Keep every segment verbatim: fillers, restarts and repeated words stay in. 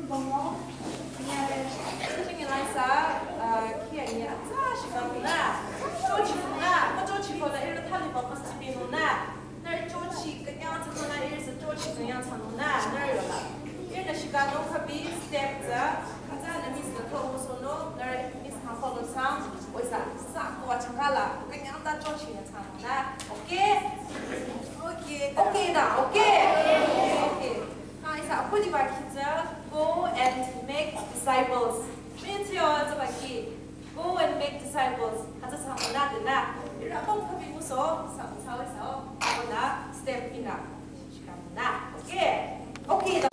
Bongo, nyare, chungi laisa, ah, kia nya, za shikanuna, chochikanuna, ko chochikona, ira thali ba must be nuna. Nührü chochi künyang thsanung nü, ihrü sü chochi künyang thsanung nü, nührü yola. Ihrünü shikano kabi step tsü, atsa nü miss nü thong sono, nührü miss ha follow sang, oisa, sa ko achangala, künyang ta chochi nü thsanung nü. Okay? Okay, okay da, okay? Okay. Ha, ihsa akhudiba kitsü, go and make disciples. Mithio tsüba ki. Go and make disciples. Hütsü thsanung nü de nü. Ira kong kabi nguso, sa, sa, sa, abona step ina. Shikanung nü. Okay. Okay.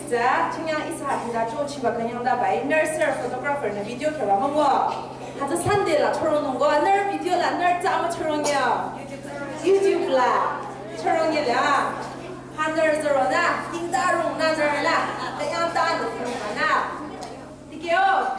Tsü, chingya ihsa hita chochiba künyangtabai, nührü sir photographer nü video kheba müngo. Hütsü Sunday la choronungko, nührü video la nührü tsü ama chorongyo. YouTube la chorongyo la. Ha nührü züronü, tingta rongnü nührü la, künyangta nü rongnü. Dikeh-o.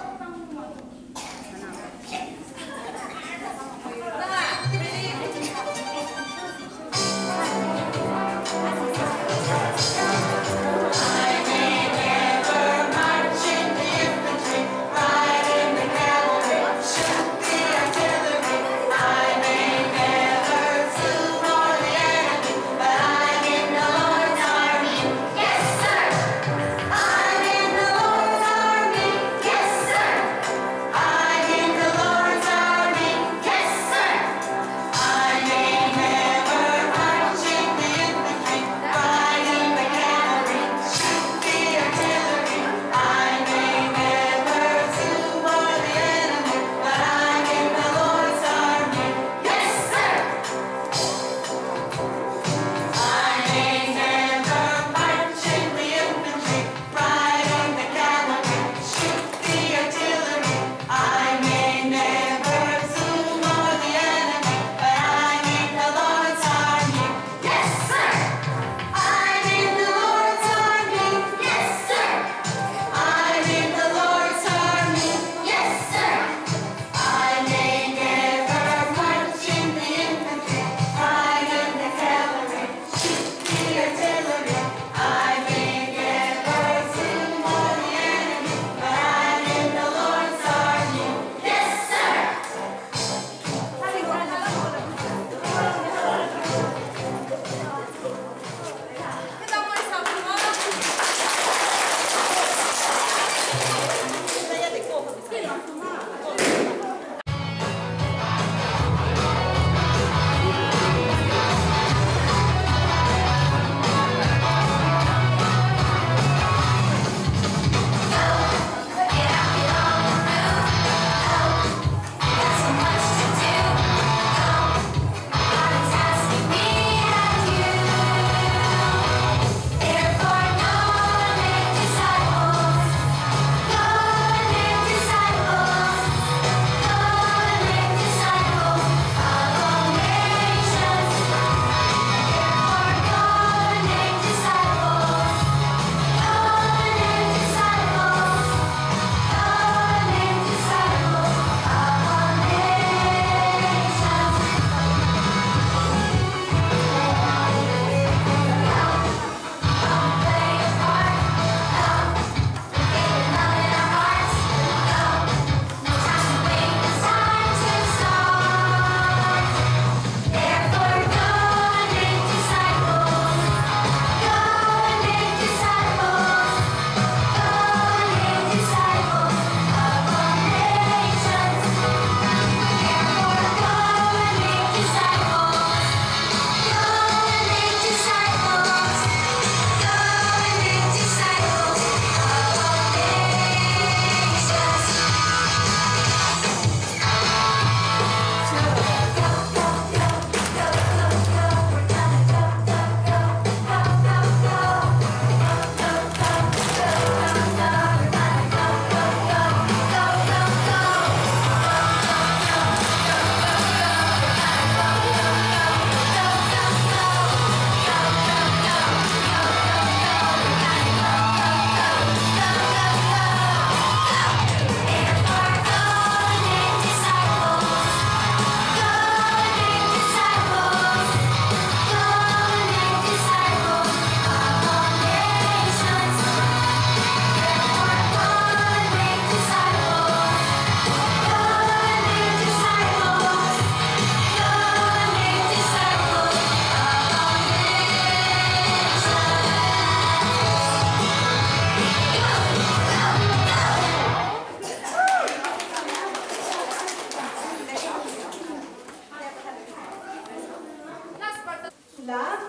La.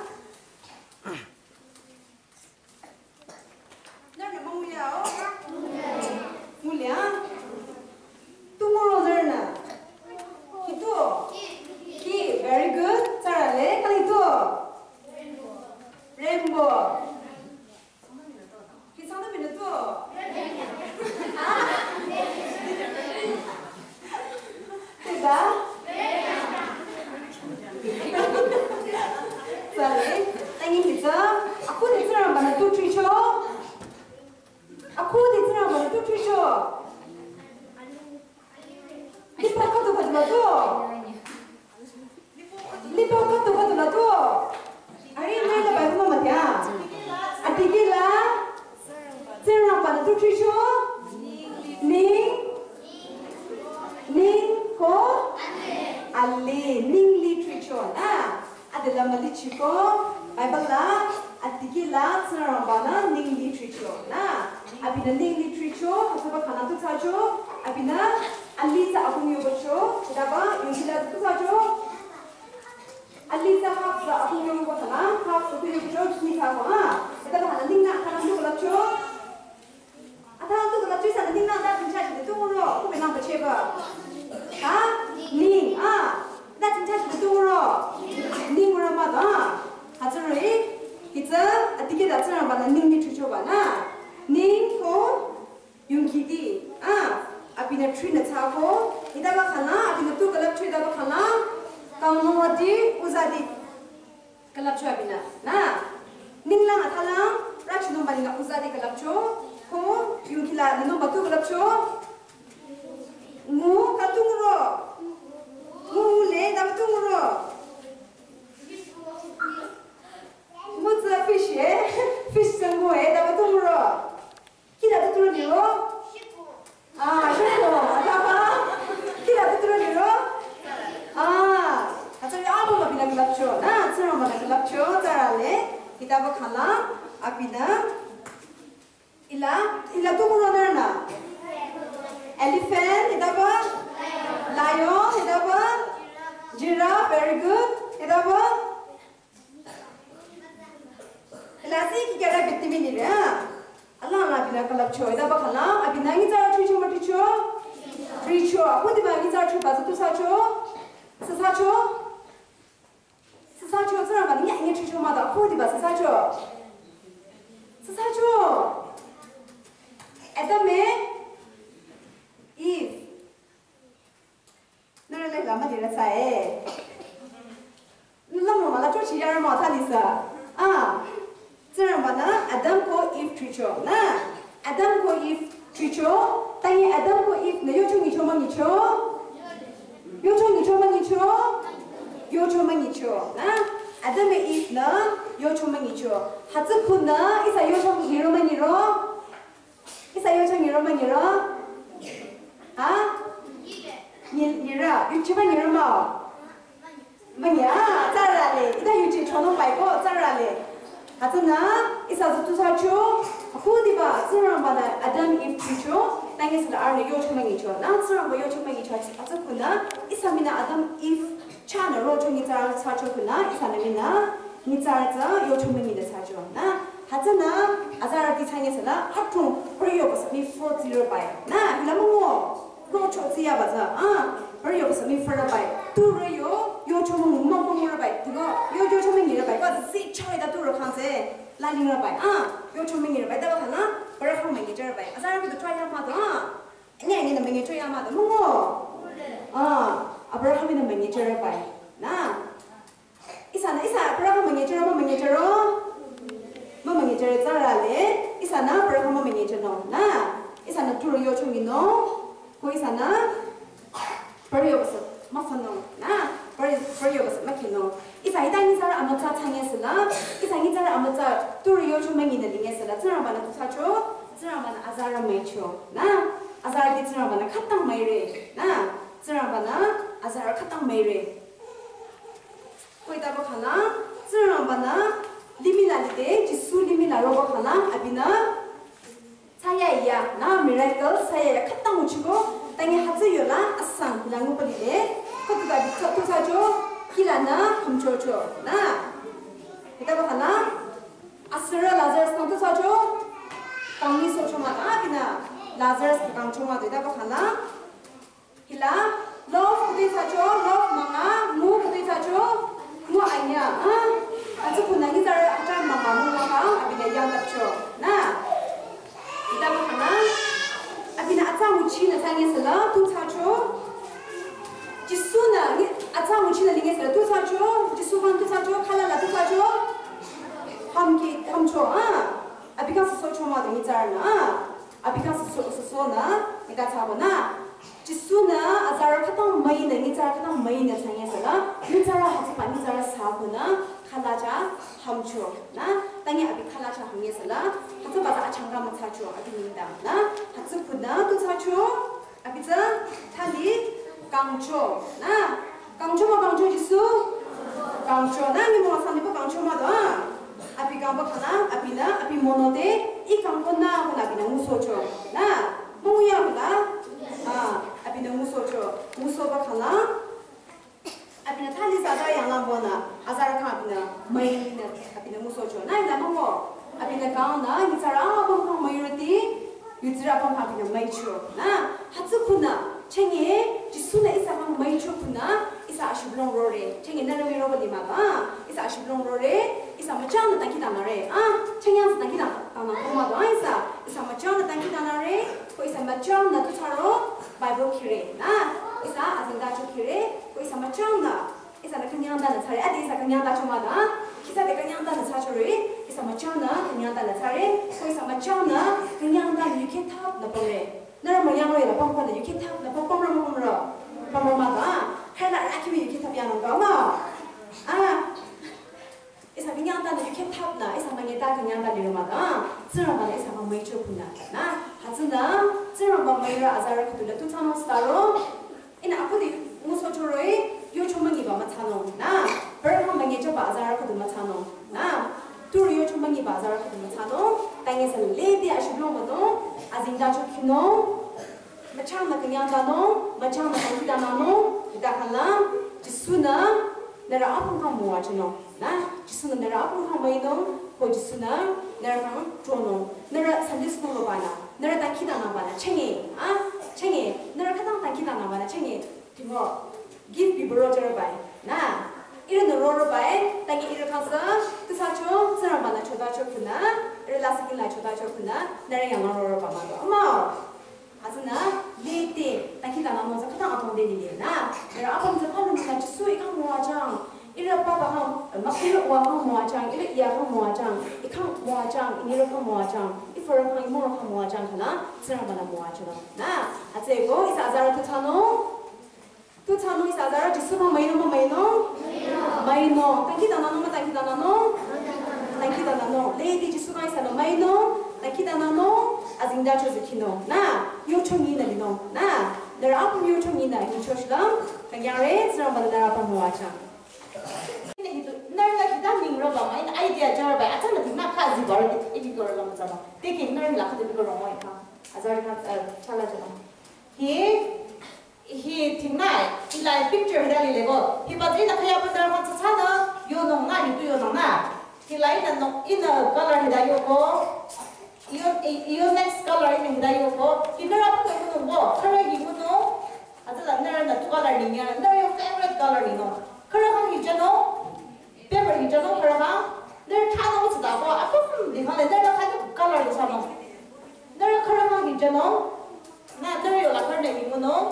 Nührü münguya-o? Münguya? Tunguro nührünü. Khüdu? Khi, very good. Tsürale, khüdu? Rainbow. Tikehla, Tsingrangba-nü tu thricho, ning, ning ko, ale, ningli thricho, na. Adela mülichiko, Bible la, atikehla, Tsingrangba-nü ningli thricho, na. Abinü ningli thricho, hütsüba khanü tu thsacho, abinü, alih tsü akung yobacho, hütsüba, yungkila tu thsacho, alih tsü half tsü akung yoba khanü, half tsü tu yobacho, khi thsako, ha. Hütsüba khanü ninglang khanü tu külüpcho. Atha tu külüpcho ihsanü ninglang ta tsingdhingchide tu nguro, kubenang pacheba. Ha? Ning, a. Ta tsingdhingchide tu nguro. Ning nguro mah ta. Hütsüri, hütsü, atikehla Tsingrangba-nü ningli thrichoba, na. Ning ko, yungkiti, a. Abinü thrinü thsako, hütsüba khanü, abinü tu külüpcho hütsüba khanü, kangnung wadi, uzadi. Külüpcho abinü, na. Ninglang athalang, rachinungba ninglang uzadi külüpcho, ko, yungkila, nünungba tu külüpcho. Ngu, kha tu nguro. Ngu le, daba tu nguro. Ngu tsü fish, eh? Fish tsü ngu, eh, daba tu nguro. Kihla tu turo liro? Ah, shiko, ataba. Kihla tu turo liro? Ah, hütsüri abinü külüpcho, na, Tsingrangba-nü külüpcho, tsarale, hütsüba khanü, abinü, ila, ila tu nguro nührünü? Elephant, hütsüba? Lion, hütsüba? Giraffe, very good, hütsüba? Lasih kih kera bitti mili re, ha? Ala ala abinü külüpcho, hütsüba khanü, abinü nyitsarü thricho müthricho? Thricho, akohdiba nyitsarü thriba tsü tu thsacho? Süthsacho? Süthsacho, Tsingrangba-nü nyitsarü thricho mah ta, akohdiba süthsacho? Süthsacho. Adam e, Eve. Nührü le la müdire thsa e. Nü lümlong mah la chochi yarü mah thali sa. Ah. Tsingrangba-nü Adam ko Eve thricho. Na. Adam ko Eve thricho. Tangi Adam ko Eve-nü yocho nyicho münyicho? Yocho nyicho münyicho? Yocho münyicho. Na. Adam e Eve-nü yocho münyicho. Hütsü khunü ihsa yocho nyiro münyiro? Ihsa yocho nyiro münyiro? Ha? Nyi-, nyiro. Yuchiba nyiro mah-o? Münyi, ah, tsarale. Hita yuchi chonung bai ko, tsarale. Hütsünü, ihsa tsü tu thsacho, akohdiba, Tsingrangba-nü Adam Eve thricho, tangi ihsa la arüh yocho münyicho. Na, Tsingrangba yocho münyicho, hütsü khunü, ihsa mii-nü Adam Eve chahnü rocho nyitsarü thsacho khunü, ihsanü mii-nü, nyitsarü tsü yocho münyinü thsacho. Na, hütsünü, azarüti thsanyi sala, atung, pürü yoba sü mii four zero bai. Na, hila müngu, rocho tsü yaba tsü, ah, pürü yoba sü mii four bai. Turü yo, yocho müngu, müngu mürü bai. Tigo, yo, yocho münyirü bai. Ko, zi chai da turü khang tsü, lalingrü bai. Ah, yocho münyirü bai. Hütsüba khanü, pürü khang münyirü bai. Azarü mii tu try ya mah tu, ah. Anyi anyi nü münyicho ya mah tu, müngu. Ah, Abraham-nü münyichore bai. Na. Ihsanü, ihsa Abraham münyichoro, mah münyichoro? Mah münyichore tsarale. Ihsanü Abraham mah münyichinung. Na. Ihsanü turü yocho nyinung. Ko ihsanü pürü yoba sü müfünung. Na. Pürü, pürü yoba sü mükhinung. Ihsa hita nyitsarü amütsa thsanyi sala, ihsa nyitsarü amütsa turü yocho münyinü linyi sala, Tsingrangba-nü tu thsacho, Tsingrangba-nü azarü müicho. Na, azarüti Tsingrangba-nü khütang müire. Na, Tsingrangba-nü azarü khütang müire. Ko hitaba khanü, Tsingrangba-nü limih la lide, Jisu limih la roba khanü, abinü thsayahiya, na miracle, thsayahiya khütang nguchiko, tangi hütsü yola asang la nguba lile, khütuba bi tu thsacho, kihlanü khümchocho, na. Hitaba khanü, asürü Lazarus kang tu thsacho, kangni socho mah ta, abinü Lazarus kangcho mah ta, hitaba khanü, hila, loaf khütoi thsacho, loaf münga, mu khütoi thsacho, mu anyüh, ah. Hütsü khunü nyitsarü atsa münga, mu münga, abinü yangdapcho. Na. Hitaba khanü, abinü atsa nguchinü thsanyi sala, tu thsacho. Jisu-nü, nyi-, atsa nguchinü linyi sala, tu thsacho. Jisu kang tu thsacho, khala la tu thsacho. Hümki, hümcho, ah. Abi kang süsohcho mah ta nyitsarünü, ah. Abi kang süsoh, süsohnü, nika thsako na. Jisu-nü azarü khütang müinü, nyitsarü khütang müinü thsanyi sala, nyitsarü hütsüba nyitsarü sü khunü, khala ja hümcho, na, Tangi abi khala cha hangye sala, hütsü baza achangka mütsacho abi nengdang na, hütsü khunü tu thsacho, abi tsü thali kangcho na, kangcho mah kangcho Jisu, kangcho na, ni mo sani bo kangcho mah do, abi kangba khala, abinü, abi mono te, ih kangko na, khunü abinü ngusohcho na, mungya khunü, ah, abinü ngusohcho, ngusohba khala, abinü thali zaza yanglang bonü, azarü khyang abinü müinü, abinü ngusohcho. Na ila mamo, abinü kangnü, nyitsarü apüm khyang müirüti, yutsirü apüm khyang abinü müicho. Na, hütsü khunü, chenge, Jisu-nü ihsa khyang müicho khunü, ihsa ashibülung rore. Chenge nührü müroba lima ba, ihsa ashibülung rore, ihsa müchangnü dangkhidangnangre. Ah, chenge ihsa dangkhidangnang, dangnang koma do, ah, ihsa, ihsa müchangnü dangkhidangnangre, ko ihsa müchangnü tu thsaro, Bible khire, na, ihsa azengtacho khire, ko ihsa müchangnü, ihsanü künyangtanü thsare, ade ihsa künyangtacho mah na, khisa de künyangtanü thsachore, ihsa müchangnü künyangtanü thsare, ko ihsa müchangnü künyangtanü yukheh thapnü pümre. Nührü müyangro yala püm khunü yukheh thapnü püm pümro mah pümro, pümro mah ba, khala akimi yukheh thap yanung ba mah. Ah. Ihsa künyangtanü yukheh thapnü, ihsa münye ta künyangtanü liro mah ta, Tsingrangba-nü ihsa khyang müicho khunü. Na, hütsünü, Tsingrangba müirü azarü khüdu la tu thsanung staro. Ihnü akudi ngusohcho roh-i, yocho münyiba müthsanung. Na, bürü khyang münyechaba azarü khüdu müthsanung. Na, turi yocho münyiba azarü khüdu müthsanung. Tangi sani lede ashibülung münung, azengtacho khinung. Müchangnü künyangtanung, müchangnü dangkhidangnangnung, hita khala, Jisu-nü, nührü apüm khyang müwajünung, na, Jisu-nü nührü apüm khyang müinung, ko Jisu-nü, nührü khyang tronung, nührü Sunday school robanü, nührü dangkhidangnangbanü, chenge, ah, chenge, nührü khütang dangkhidangnangbanü, chenge, timo, gift bibüro jürobai, na, ihrünü rorobai, tangi ihrü khyang sü, tu thsacho, Tsingrangba-nü chotacho khunü, ihrü lasih kihla chotacho khunü, nührü yanglang roroba mah do, amao. Hütsünü, lede, dangkhidangnangnung tsü khütang atong de lile na. Nührü apüm tsü palu nü Jisu ih khyang müwajüng. Ihrü papa khyang, mah ihrü uwa khyang müwajüng, ihrü iya khyang müwajüng, ih khyang müwajüng, ih nirü khyang müwajüng, ih fürü khyang, ih mürü khyang müwajüng khala, Tsingrangba-nü müwajünung. Na, hütsüeko, ihsa azarü tu thsanung. Tu thsanung ihsa azarü Jisu khyang müinung mah müinung? Müinung. Dangkhidangnangnung mah dangkhidangnangnung? Dangkhidangnangnung. Lede Jisu khyang ihsanü müinung, dangkhidangnangnung, azengtacho zü khinung. Na, yocho nyinü linung. Na, nührü apüm yocho nyinü, nyicho shilüm, künyangre, Tsingrangba-nü nührü apüm müwajüng. Nührü la hita ningro ba mah, ihnü idea jüroba, atsa nü tina khazi baro, iti koro la mütsaba. Teke nührü la khüde biko romo ita. Azarü khyang, eh, chala chala. Hi, hi thingna, ila picture hita lile ko. Hiba tsü ihnü khaya pü nührü khyang tsü thsanü, yonung na, hitu yonung na. Hila ihnü nung, ihnü color hita yoko. Iyo, i-, iyo next color ihnü hita yoko. Hi nührü apüm ko yonung ko. Khürü hi yonung. Hütsüla nührünü tu color ni nyüla. Nührü your favorite color ninung. Khürü khyang hi jünung. Paper hi jünung khürü khyang. Nührü thsanung tsüta ko. Apüm di khyang le nührü khüdu color du thsanung. Nührü khürü khyang hi jünung. Na nührü yola khürünü hi ngunung.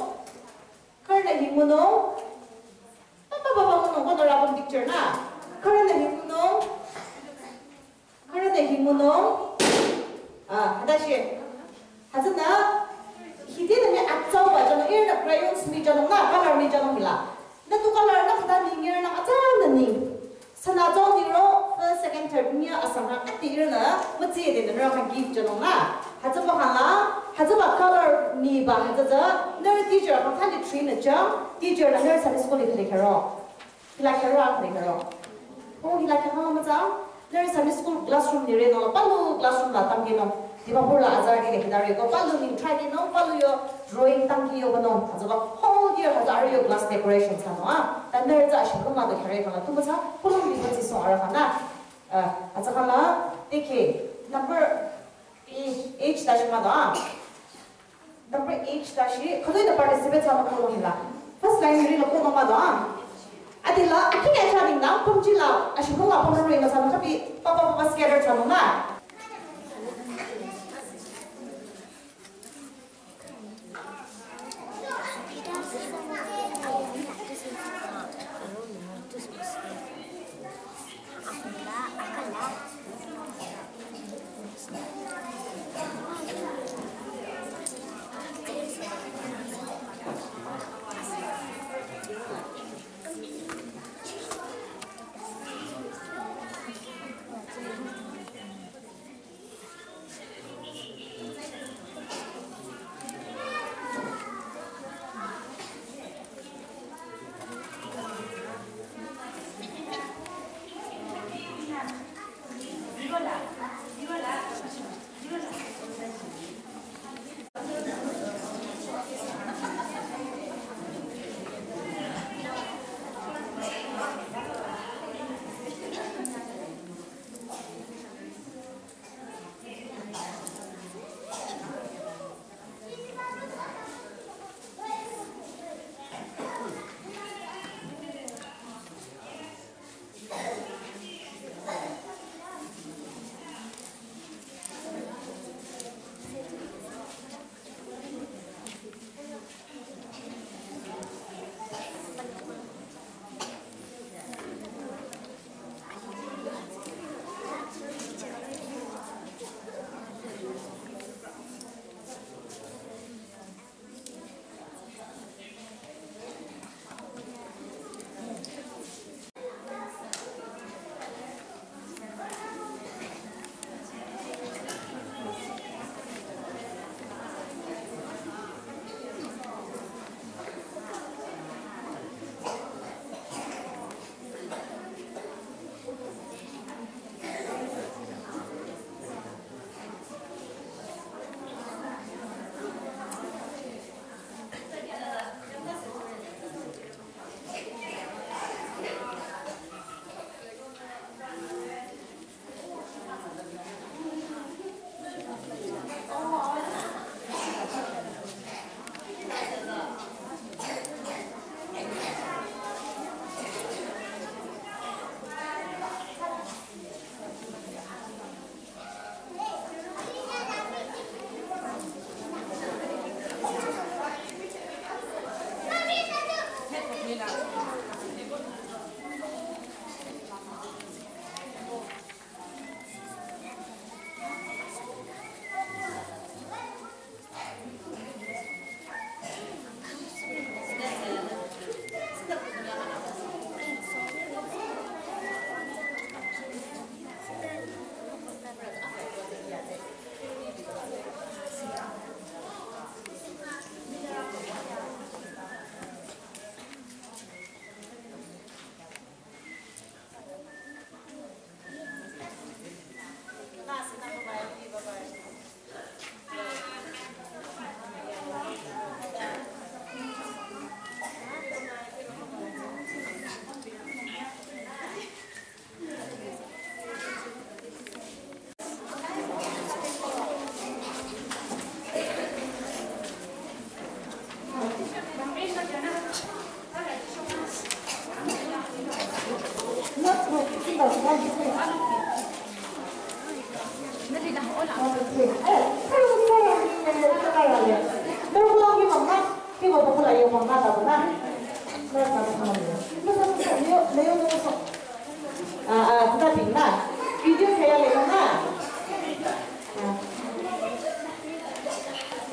Khürünü hi ngunung. Papa papa ngunung ko nührü apüm picture na. Khürünü hi ngunung. Khürünü hi ngunung. Ah, hütashi. Hütsünü, hiti nü mi atsauba jünung, ihrünü crayons mi jünung na, color mi jünung hila. Nü tu color nü khüta mi nyüronü atsa nü ni. Sünü atsau niro, first, second, third, mi asang khyang ati ihrünü, mütsi de nü nührü khyang gift jünung na. Hütsüba khala, hütsüba color miba hütsü tsü, nührü teacher khyang thali train nü jüng, teacher nü nührü Sunday school li khüde khüro. Hila khüro, hila khüro. Oh, hila khüro mütsa. Nührü Sunday school classroom nire nü, palu classroom la tangki nü. Dimapur la azarü de hita re ko, palu ning try ki nü, palu yo drawing tangki yoba nü. Hütsüba whole year hütsü arüh yo class decoration thsanung, ah. Ta nührü tsü ashibülung la do khüre khala, tu mütsa, pulung di ko tsisong arüh khala. Ah, hütsü khala, teke, number H, H dashi mah do, ah. Number H dashi, khütoi nü participate thsanü ko nung hila. First line ri la ko nung mah do, ah. Adila, akhi ngai cha ning na, pümji la, ashibülung la pümro ri müthsanü khapi, papa papa scatter thsanung na.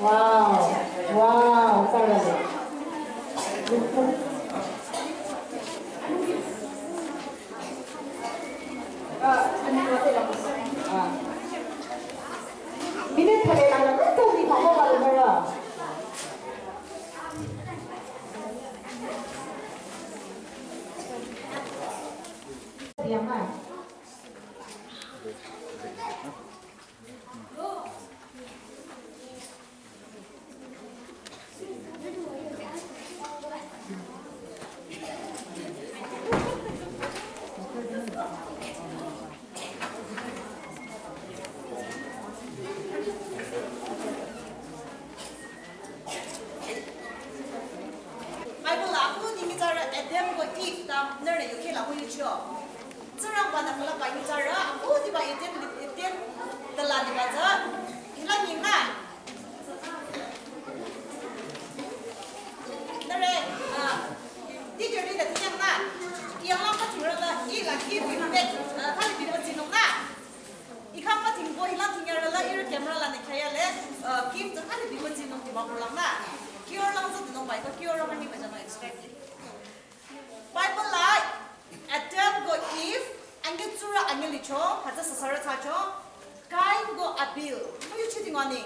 Wow, wow, ไบเบิลละ คุณนี่มีจาระ Adam กับ Eve ตาม นั่นแหละ อยู่ที่ละ คุณอยู่เชื่อ Tsingrangba-nü külüpba nyitsarü, akhudiba Eden, Eden tela liba tsü, hila nyingna. Nührü, ah, teacher ni da tinyangna. Iyanglang pa thingrü la, ila ki bi met, ah, thali bi met sinungna. Ikhang pa thingko hila tinyarü la, ir camera la ne khyaya le, ah, ki thali bi met sinung tiba kurlangna. Kior lang tsü tinung bai ko, kior lang ni ba jama extract. Bible la Adam ko Eve, ange tsurü ange licho, hütsü süsürü thsacho, Kain ko Abel, müyuchi dingwani.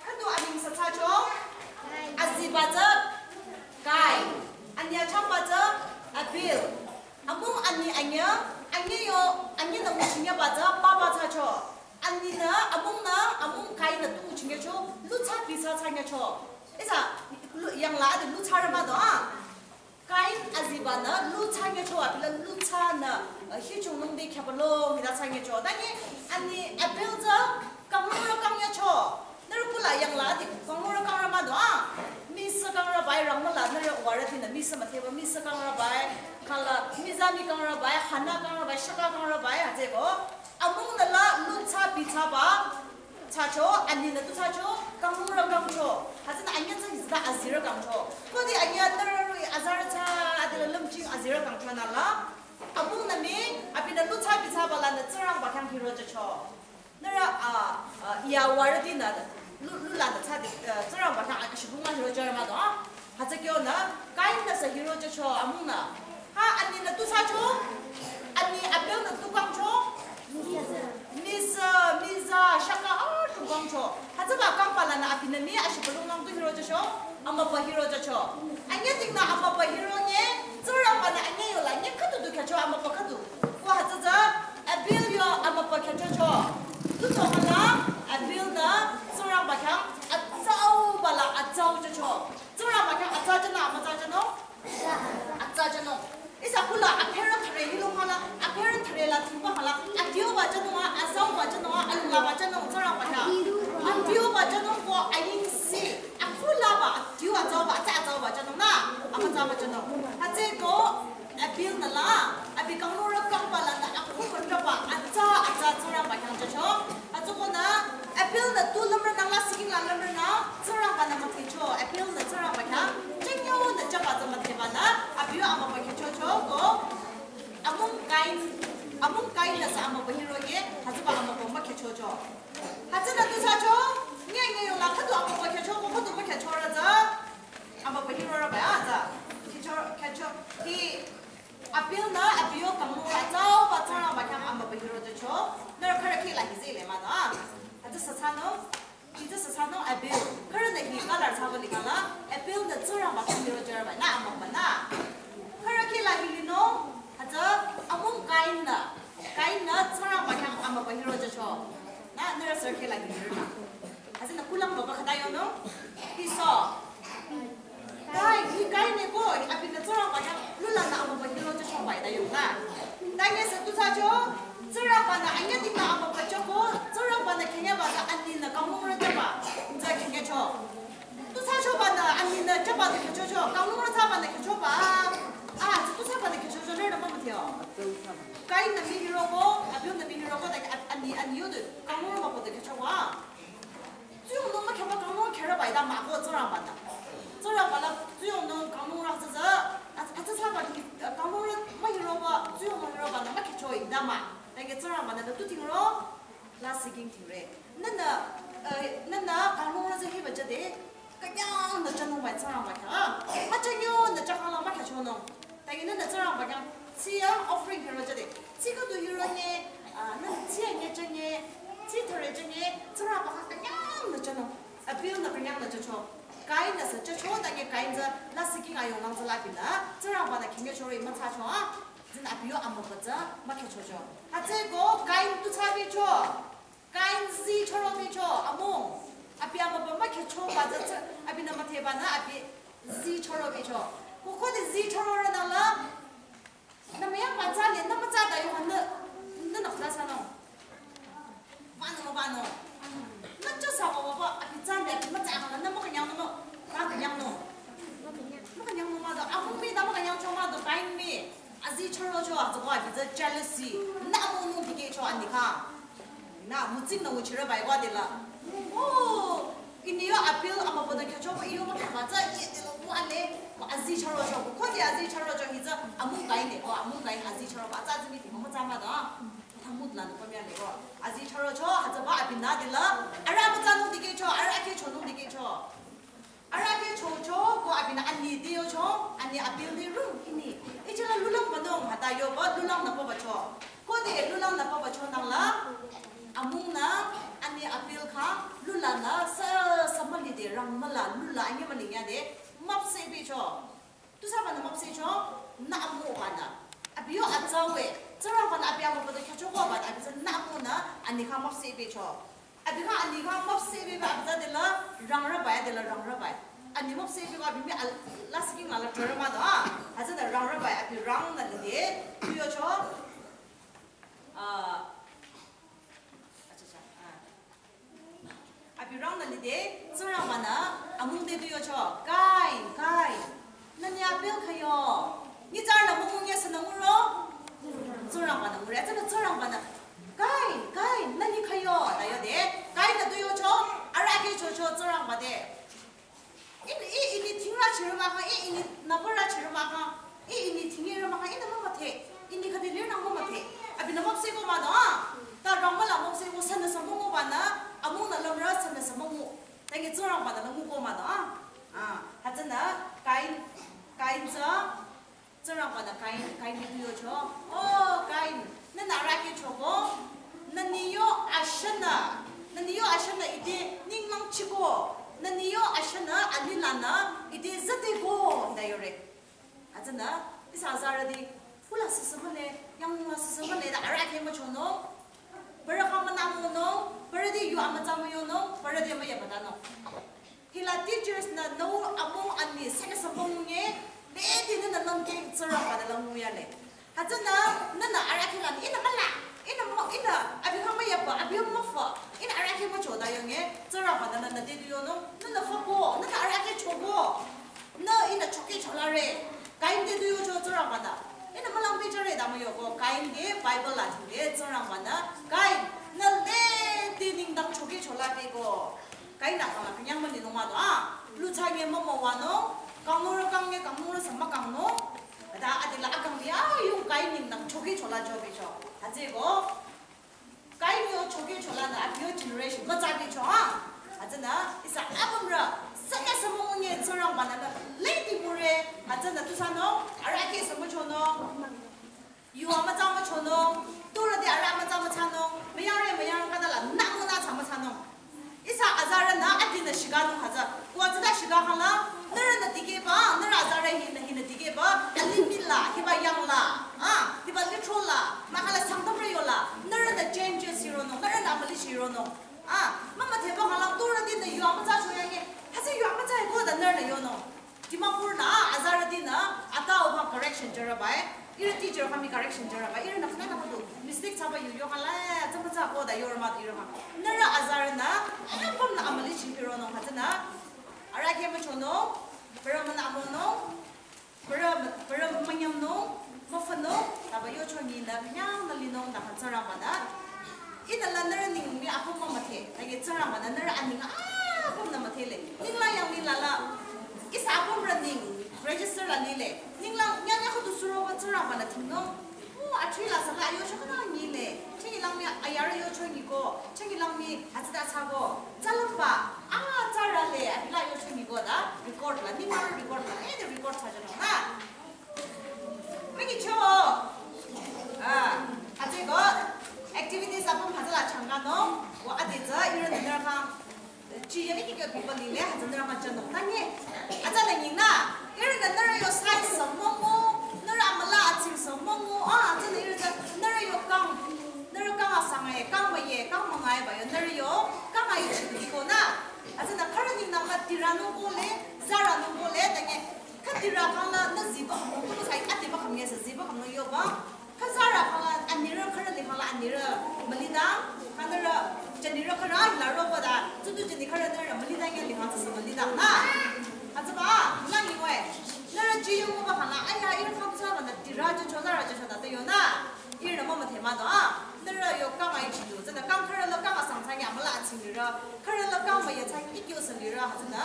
Khüdu aning sü thsacho, aziba tsü Kain, anyi achangba tsü Abel, amung anyi anyi, anyi yo, anyi nü nguchinyaba tsü papa thsacho, anyi nü, amung nü, amung Kain nü tu nguchinyacho, lu thsa pi thsa thsanyacho. Ihsa, lu, yangla adi lu thsarü mah do, ah. Kain aziba nü lu thsanyacho, abila lu thsanü, eh, hichung nungde khyapalo, hita thsanyacho. Tani, anyi Abel tsü, kanglungrü kangyacho. Nührü kula yangla adi, kanglungrü kangrü mah do, ah. Misü kangrü bai rangmüla, nührü warütinü, misü mütheba, misü kangrü bai, khala, mizami kangrü bai, hana kangrü bai, shaka kangrü bai, hütsüko. Amung nü la lu thsa pi thsaba, thsacho, anyi nü tu thsacho, kanglungrü kangcho. Hütsünü anyi tsü hizda azirü kangcho. Khudi anyi nührü rui azarü thsa, adila lümching azirü kangcho nü la. Amung nü mi, abinü lu thsa pi thsaba lanü Tsingrangba khyang hirojacho. Nührü, ah, ah, iya warütinü, lu, lu lanü thsa di, eh, Tsingrangba khyang akishibunga hirojarü mah do, ah. Hütsü kyonü, Kain nü sü hirojacho amung nü. Ha, anyi nü tu thsacho, anyi Abel nü tu kangcho, misü, miza, shaka, ah, tu kangcho. Hütsüba kangba lanü abinü mi ashibulung lang tu hirojacho, amübü hirojacho. Anyi tingnü amübü hironye, Tsingrangba-nü anyi yola, nyi khüdu du khyücho amübü khüdu. Ko hütsü tsü, Abel yo amübü khyüchocho. Tuto hala, Abel nü, Tsingrangba khyang, atsauba la, atsauchocho. Tsingrangba khyang atsa jünü, amütsa jünung? Atsa jünung. Ihsa kula apherü thüre hilo hala, apherü thüre la thingba hala, adiuba jünung, azauba jünung, alulaba jünung, Tsingrangba khyang. Adiuba jünung ko ayingsi, akulaba, adiu atsauba, atsa atsauba jünung nü, amütsaba jünung. Hütsüko, Abel nü la, abi kanglungrü kangba lanü, aku künraba, atsa, atsa Tsingrangba khyang jücho. Hütsükonü, Abel nü tu lümrü nü la siking la lümrü nü, Tsingrangba-nü müdhecho, Abel nü Tsingrangba khyang, jengyo nü jüba tsü müdheba nü, abi yo amübü khyüchocho ko, amung Kain, amung Kain nü sü amübü hiroye, hütsüba amübü mükhyüchocho. Hütsünü tu thsacho, nye nye yola khüdu amübü khyücho ko khüdu mükhyüchorü tsü, amübü hirorü ba ya tsü, khyücho, khyücho, hi, Abel nü abi yo kanglungrü atsauba Tsingrangba khyang amübü hirojacho, nührü khürü khila hi zile mah do, ah. Hütsü sü thsanung, hütsü sü thsanung Abel. Khürünü hi color thsaba likhala, Abel nü Tsingrangba khyang hirojarü ba nü amübü nü. Khürü khila hi linung, hütsü amung Kain nü, Kain nü Tsingrangba khyang amübü hirojacho. Nü, nührü sürü khila hi lirü nü. Hütsünü kulang baba khüta yonung, hi so. Kain, hi Kain ne ko, abinü Tsingrangba khyang lu lanü amübü hirojacho bai ta yonung nü. Tanye sü tu thsacho, Tsingrangba-nü anyi tingnü amübü choko, Tsingrangba-nü khengyaba tsü anyi nü kanglungrü jüba, tsü khengyacho. Tu thsachoba nü anyi nü jüba nü khyüchocho, kanglungrü thsaba nü khyüchoba. Ah, tsü tu thsaba nü khyüchocho, nührü nü mümüdheo. Kain nü mi hiroko, Abel nü mi hiroko, ta, a, a, Yodu kangnung mükoh de khyüchoba. Tsuyongnung mükheba kangnung khyürüba ida mah ko Tsingrangba-nü. Tsingrangba la tsuyongnung kangnung rü tsütsü, a, atsüsaba ki, kangnung rü mühiroba, tsuyongnung hiroba-nü mükhyücho ida mah. Tangi Tsingrangba-nü tu tingro, lasih king tingre. Nühnü, eh, nühnü kangnung rü tsü hiba jüde, künyangnü jünung bai Tsingrangba khyang. Müjünyo nü jükhang la mükhyüchonung. Tangi nühnü Tsingrangba khyang, tsiya offering hiro jüde. Tsi khüdu hiro nye, ah, nühnü tsiya nye jünye, tsi thüre jünye, Tsingrangba khyang künyangnü jünung. Abel-nü künyangnü jücho. Kain-nü sü jücho, tangi Kain tsü lasih king ayung lang tsü la binü, Tsingrangba-nü khingye chore müthsacho, ah. Tsünü abi yo amübü tsü mükhyüchocho. Hütsüeko Kain tu thsabicho. Kain zii chürobicho, amung. Abi amübü mükhyüchoba tsü, tsü, abinü müdhebanü abi zii chürobicho. Ko khode zii chürorünangla, nü müyangba tsale, nü mütsa da yo nü, nü nü khüta thsanung. Banung, banung. Nü jüsaba baba, abi tsale, abi mütsa hangla, nü mükünyangnung, mükünyangnung. Mükünyangnung mah do, amung mii da mükünyangcho mah do, Kain mii. Azii chürocho, atsüko abi tsü jealousy. Nü amungnung dikehcho ani khyang. Nü mütsing nü nguchirü bai wa de la. Oh, ini yo Abel amübü nü khyüchoba iyo mükheba tsü ye de lo wa le. Ko azii chürocho, ko khode azii chürocho hi tsü amung Kain de, ko amung Kain azii chüroba tsü azii mii ti mütsa mah do. Thamut la nü pamya le ko. Azii chürocho, hütsüba abinü de la. Arüh mütsanung dikehcho, arüh akheh chonung dikehcho. Arüh akheh chocho, ko abinü ani te yocho, ani Abel te rung ini. Ichila lulang banung hüta yoba lulang nü pabacho. Khode lulang nü pabachonangla, amungnü ani Abel khyang lulanü sü sü mülide rang müla lula anyi mülinyade müpsehbicho. Tusübanü müpsehcho, nü amubanü. Abi yo atsa we, Tsingrangba-nü abi amübü do khyüchokobanü, abi tsü nü amungnü ani khyang müpsehbicho. Abi khyang ani khyang müpsehbiba abi tsü de la rangrübai, de la rangrübai. Ani müpsehbiba abi mii al-, lasih king la la jürü mah do, ah. Hütsünü rangrübai, abi rangnü lide, tu yocho. Ah, acha, acha, ah. Abi rangnü lide, Tsingrangba-nü amung te tu yocho, Kain, Kain, nü ni Abel khayo. Nyitsarünü mümüngyesünü nguro, Tsingrangba-nü ngure, atsünü Tsingrangba-nü, Kain, Kain, nü ni khayo, ta yode, Kain-nü tu yocho, arüh akheh chocho Tsingrangba te. Ih, ih, ini thingrü chirü mah kha, ih, ini nübürü chirü mah kha, ih, ini thingyerü mah kha, ihnü mümüdhe, ini khüde lirü nü mümüdhe. Abinü müpsehko mah do, ah. Ta rang müla müpsehko sünüsü müngubanü, amungnü lümrü sünüsü müngu. Tangi Tsingrangba-nü la nguko mah do, ah. Ah, hütsünü Kain, Kain tsü, Tsingrangba-nü Kain, Kain te tu yocho. Oh, Kain, nü nü arüh akheh choko. Nü ni yo ashanü, nü ni yo ashanü ite ninglang chiko. Nü ni yo ashanü alilanü ite züdeko, ta yore. Hütsünü, ihsa azarüti, kula süsü mühle, yanglingla süsü mühle, ta arüh akheh müchonung. Bürü khyang münangunung, bürüti yu amütsa müyonung, bürüti müyapü tanung. Hila teachers-nü nü amung ani sünüsü müngunge, bete nünü nangke Tsingrangba-nü la nguyale. Hütsünü, nünü arüh akheh lanü, ihnü müla, ihnü mü, ihnü, abi khyang müyapü, abi müfü, ihnü arüh akheh mücho ta yonge, Tsingrangba-nü nü, nü te tu yonung, nünü füko, nünü arüh akheh choko, nü ihnü chokehcholare, Kain te tu yocho Tsingrangba-nü. Ihnü mülang pehjüre ta müyoko, Kain te Bible la thingde Tsingrangba-nü, Kain, nü lede nengdang chokehchola pehko. Kain-nü khala künyang mülinung mah do, ah. Lu thsange mümüwanung, kangnung rü kangnge, kangnung rü sü mükangnung. Ta adila akang ya yung Kain nengdang chokehchola chobicho. Hütsüeko, Kain yo chokehcholanü abi yo generation mütsabicho, ah. Hütsünü, ihsa apümrü, sünüsü müngunge Tsingrangba-nü nü lede müre, hütsünü tusünung, arüh akheh sü müchonung. Yu amütsa müchonung, turüti arüh amütsa müthsanung, müyangre müyang khüta la nü münü thsa müthsanung. Ihsa azarünü adinü shikanung hütsü, ko tsüta shikakhala, nührünü dikehba, nührü azarü hinü hinü dikehba, alimih la, hiba yang la, ah, hiba lithro la, mahkhang la Sangtamrü yola, nührünü changes hironung, nührünü amülichi hironung. Ah, mümüdheba khala turütinü yu amütsa choyangke, hütsü yu amütsa hiko ta nührünü yonung. Dimapur nü, azarütinü, ata uba correction jürabai, ihrü teacher kami correction jürabai, ihrünü khüta nü khüdu mistake thsaba yu yokhala, tsümba tsü ko ta yorü mah, yorü mah. Nührü azarünü, ayang pümnü amülichi hironung hütsünü, arüh akheh müchonung, bürü münü amonung, bürü, bürü münyamnung, müfünung, taba yocho nyinü, künyangnü linung, ta kha Tsingrangba-nü. Ihnü la nührü Tsingrangba-nü nührü aneng apümnü müdhele. Ninglang yang ninglang la. Ihsa apümrü neng register la lile. Ninglang yang yang khüdu suroba Tsingrangba-nü dhingnung. Oh, atri la sala yocho khüta nyile. Chingi lang mi ayarü yocho nyiko. Chingi lang mi hütsüta thsako. Tsalümba. Ah, tsarale. Abi la yocho nyiko da. Record la. Ninglang record la. Eh, the record thsajünung na. Miki cho. Ah, hütsüko activities apüm hütsüla changkanung. Wa ade tsü ihrünü nührü khyang. Chi ya miki kyo people lile hütsü nührü khyang chonung. Tangi. Hütsüla nyingnü. Ihrünü nührü yo size sü müngu. Nührü amüla atsing sü müngu. Ah, hütsüla ihrü tsü nührü yo kang. Nührü kang asang e, kang müye, kang müngai ba yo. Nührü yo kang aichi ko na. Hütsünü khürü nyingnü kha tiranung ko le, zaranung ko le, tangi. Kha tira khangla nü ziba khangno, tu sai kha tiba khangye sa ziba khangno yoba. Kha zara khangla anirü khürü li khangla anirü mülidang, kha nührü janirü khürü la roba da, tu tu jani khürü nührü mülidang ya li khang sa mülidang na. Hütsüba, lang yi wai. Nührü ji yong ba khangla, aya, ihrü khang sa ba na tira jo cho zara jo cho da te yo na. Ihrünü mümüdhe mah do a. Nührü yo kang aichi du. Tsünü kang khürü la kang asang thsang ya müla atsing lirü. Khürü la kang müya thsang ikyo sa lirü. Hütsünü.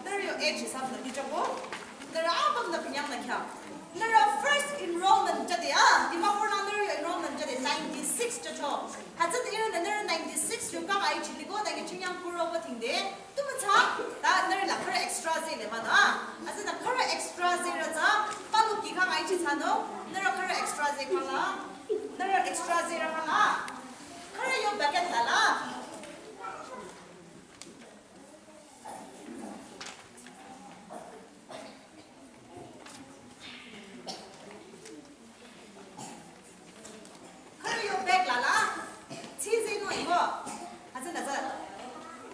Nührü yo age sa na ijo ko. Nührü apümnü künyang nü khyang. Nührü first enrollment jade a. Dimapur nü nührü yo enrollment jade ninety-six jo cho. Hütsünü ihrünü nührü ninety-six yo kang aichi liko da ngi chinyang kuro ba thingde. Tu mütsa, ta nührü la khürü extra zeh le mah do a. Hütsünü khürü extra zeh rü tsü, palu ki kang aichi thsanung, nührü khürü extra zeh khangla, nührü extra zeh rü khangla, khürü yo bucket la la. Khürü yo bag la la. Chi zeh no imo. Hütsünü tsü.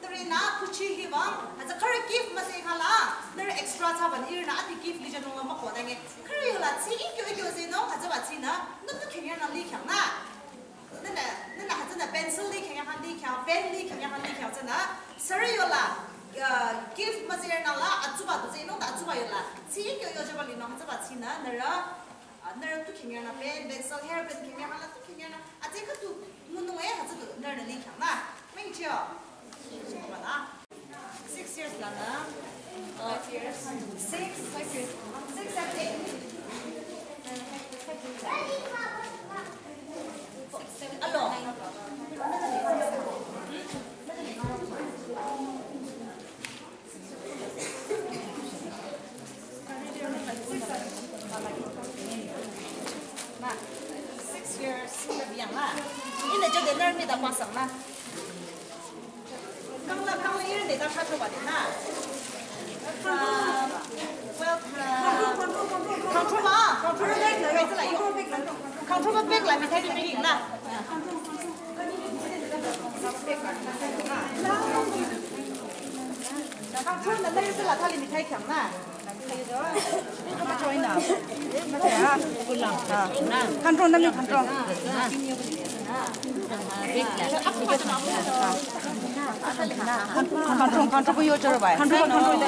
Türi nü kuchi hiba. Hütsü khürü gift müzeh khangla. Nührü extra thsaba nü ihrünü adi gift lijünung la mah ko da nge. Khürü yo la chi ikyo ikyo zeh no. Hütsüba chi nü. Nü tu khenyang nü li khyang na. Nünü, nünü hütsünü pencil li khenyang khyang li khyang, pen li khenyang khyang li khyang tsünü. Sürü yo la, uh, gift müzeh nü la, atsuba du zeh no, ta atsuba yo la. Chi ikyo yo jüba linung hütsüba chi nü, nührü, uh, nührü tu khenyang nü pen, pencil, hair pen khenyang nü la tu khenyang nü. Atse khüdu ngunung e hütsü du nührünü li khyang na. Meng chio. Chio ba na. Six years la na. Five years. Six, six, six and eight. Alo. Ma, six years, na biyang ma. Ina jade nar mi da pasang ma. Kangla, kangla irin de da kha choba de na. Ah, well, ah, control ba, control ba, control ba bag la mithai de na. Control na, na, na, la thali mithai khyang na. Control na mi control. Control, control ko yo choro bai. Control, control.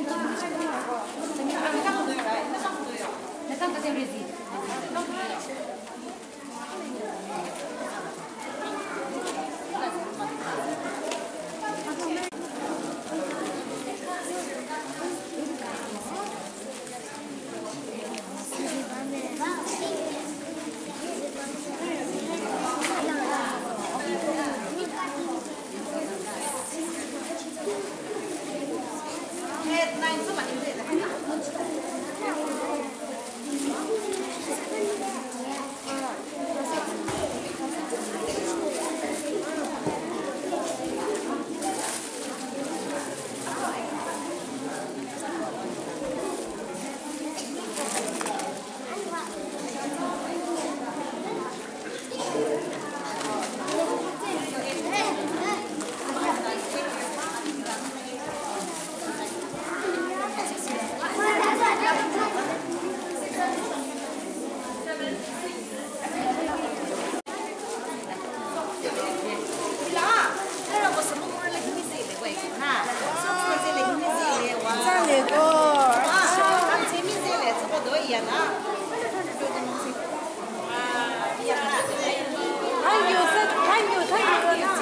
Welcome. Thank you, sir. Thank you, thank you.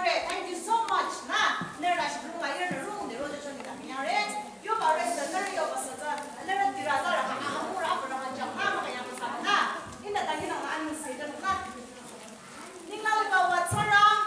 Thank you so much. Ninglang liba wa Tsingrang,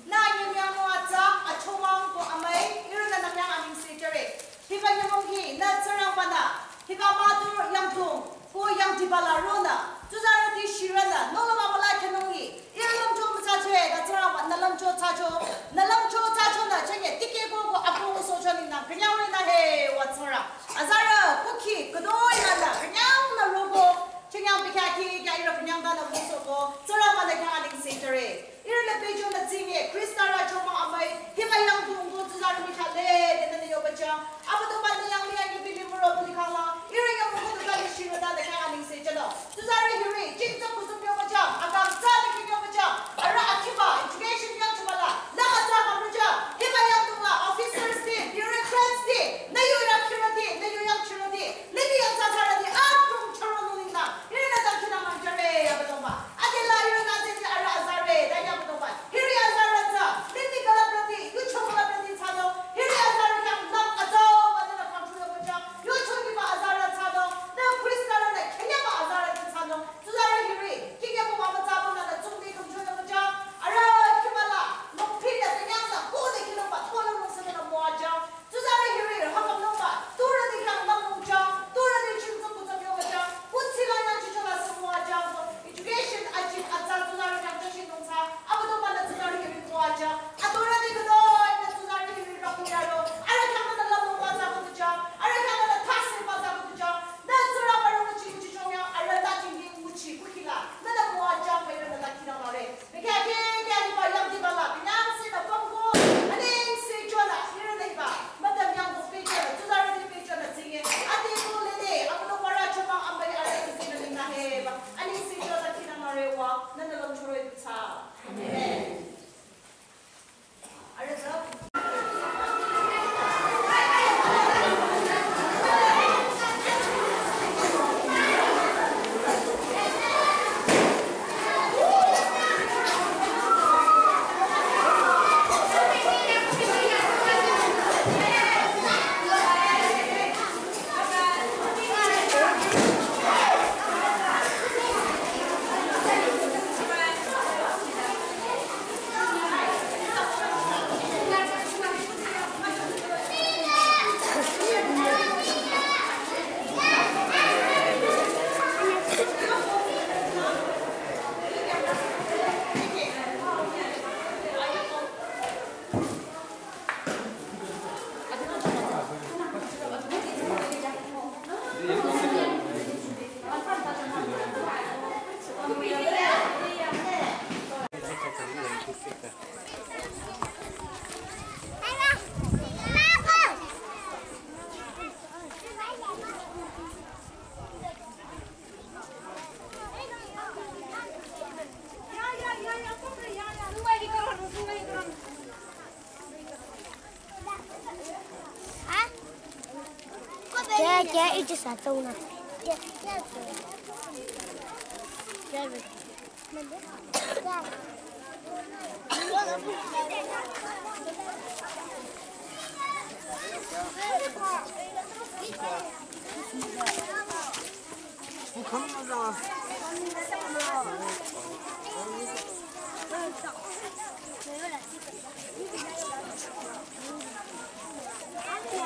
nü nyümong atsa, achomang ko amüi, ihrünü nü khyang anengse jüre. Hiba nyümong hi, nü Tsingrangba-nü, hiba mütozah yangdong, ko yangdiba la ronü, tsuzarüti shirünü, nohlüm amüla khyünung hi, ihrü lümcho mütsacho, ta Tsingrangba, nü lümcho thsacho, nü lümcho thsachonü, chünye, tikeh ko ko akong socho ninglang, künyangre nü he, wa Tsingrang. Azarü, kukhi, khütoi lanü, künyangnü roko, chünye, bikhyah kih, kya ihrü künyang tanü wusoko, Tsingrangba-nü khyang anengse jüre. Ihrünü pehjünü tsinge, Khrista rü achomang amüi, hiba yangdong ko tsuzarü michah le, tenü yoba jang. Abüdongba-nü yang liya nyi bili müro buli khala, ihrü yang müko tuta li shirü ta nü khyang anengse jüno. Tsuzarü hiri, jingtsü kusüm yoba jang, akang tsü li khyang yoba jang. Arüh akhiba, education yang chumala, la atsa mürü jang. Hiba yangdong la, officers ti, bureaucrats ti, nü yu yang khirüti, nü yu yang chirüti. Lili yang tsü tsarüti, adrong chüronung ninglang. Ihrünü ta khyünü müngjüre, Abüdongba. Adela ihrünü tsüti arüh azarü, ta ya Abüdongba. Hiri azarü tsü, lili külüprüti, yucho külüprüti thsado. Hiri azarü khyang lang atsau, ba tenü control yoba jang. Yucho nyiba azarü thsado. Nü Khrista rünü künyangba Nünü lümchoroi thsa. Amen. Kya, kya, ichi sa tsona. Kya, kya, kya.